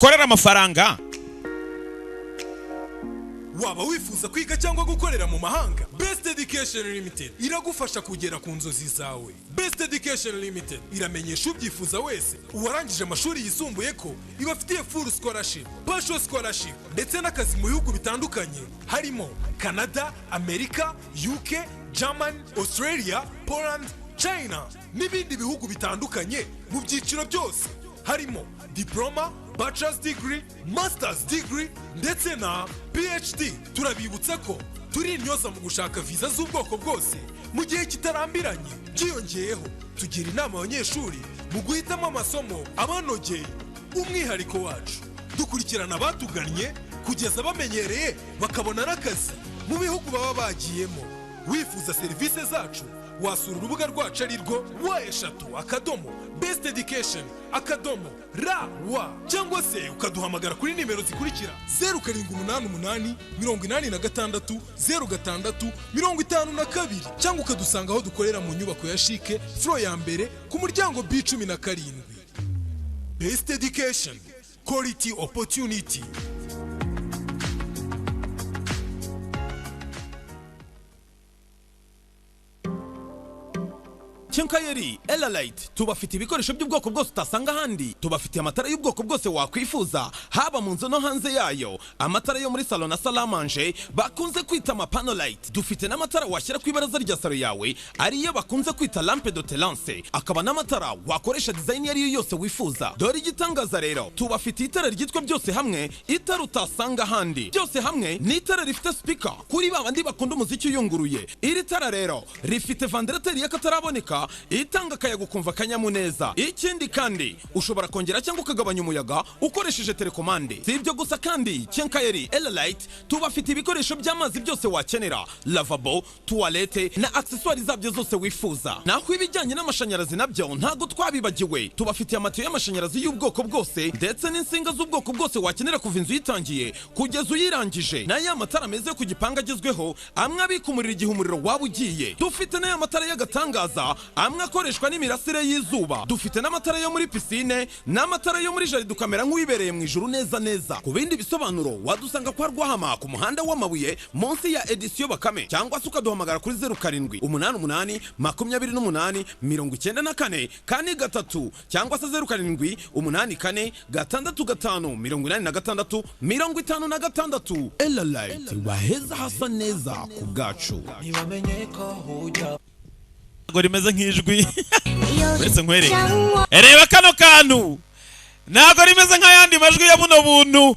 Korera amafaranga. Waba wifuza kwiga cyangwa gukorera mu mahanga? Best Education Limited iragufasha kugera ku nzozi zawe. Best Education Limited iramenyesha ubyifuza wese, uwarangije amashuri yisumbuye, ko ibafitiye full scholarship, partial scholarship ndetse n'akazi mu bihugu bitandukanye harimo Canada, Amerika, UK, German, Australia, Poland, China n'ibindi bihugu bitandukanye mu byiciro byose harimo diploma, bachelor's degree, master's degree ndetse na PhD. Turabibutsa ko turi intyoza mu gushaka viza z'ubwoko bwose mu gihe kitarambiranye. Byiyongeyeho, tugira inama abanyeshuri mu guhitamo amasomo abanogeye. Umwihariko wacu, dukurikirana abatugannye kugeza bamenyereye, bakabona n'akazi mu bihugu baba bagiyemo. Wifuza serivisi zacu, wasura urubuga rwacu ari rwo www.besteducation.rw, cyangwa se ukaduhamagara kuri nimero zikurikira: 0788 86 06 52, cyangwa ukadusanga aho dukorera mu nyubako ya CHIC, floor ya mbere, ku muryango B17. Best Education, quality opportunity. Quincaillerie Elalite tubafite ibikoresho by'ubwoko bwose utasanga ahandi. Tubafitiye amatara y'ubwoko bwose wakwifuza, haba mu nzu no hanze yayo, amatara yo muri salon na salle à manger bakunze kwita amapanolight. Dufite n'amatara washyira ku ibaraza rya salo yawe, ariyo bakunze kwita lampe de terrasse, akaba n'amatara wakoresha design iyo ari yo yose wifuza. Dore igitangaza rero, tubafitiye itara ryitwa Byose Hamwe, itara utasanga ahandi. Byose Hamwe ni itara rifite speaker kuri ba bandi bakunda umuziki uyunguruye. Iri tara rero rifite ventilateur y'akataraboneka itanga akayaga, ukumva akanyamuneza. Ikindi kandi, ushobora kongera cyangwa ukagabanya umuyaga ukoresheje télécommande. Si ibyo gusa kandi, Quincaillerie Elalite tubafite ibikoresho by'amazi byose wakenera, lavabo, toilette na accessoires zabyo zose wifuza. Naho ibijyanye n'amashanyarazi nabyo ntabwo twabibagiwe. Tubafitiye amatiyo y'amashanyarazi y'ubwoko bwose ndetse n'insinga z'ubwoko bwose wakenera kuva inzu yitangiye kugeza uyirangije. N'aya matara meza yo ku gipangu agezweho, amwe abika umuriro igihe umuriro waba ugiye. Dufite n'aya matara y'agatangaza, amwe akoreshwa n'imirasire y'izuba. Dufite n'amatara yo muri piscine n'amatara yo muri jardin, ukamera nk'uwibereye mu ijuru neza neza. Ku bindi bisobanuro, wadusanga kwa Rwahama ku muhanda w'amabuye, munsi ya Éditions Bakame, cyangwa se ukaduhamagara kuri 0788 28 94 43, cyangwa se 0784 65 86 56. Elalite, waheza hasa neza ku bwacu. Ntabwo rimeze nk'ijwi, uretse nkwereke. Reba kano kantu, ntabwo rimeze nk'ayandi majwi ya buno buntu.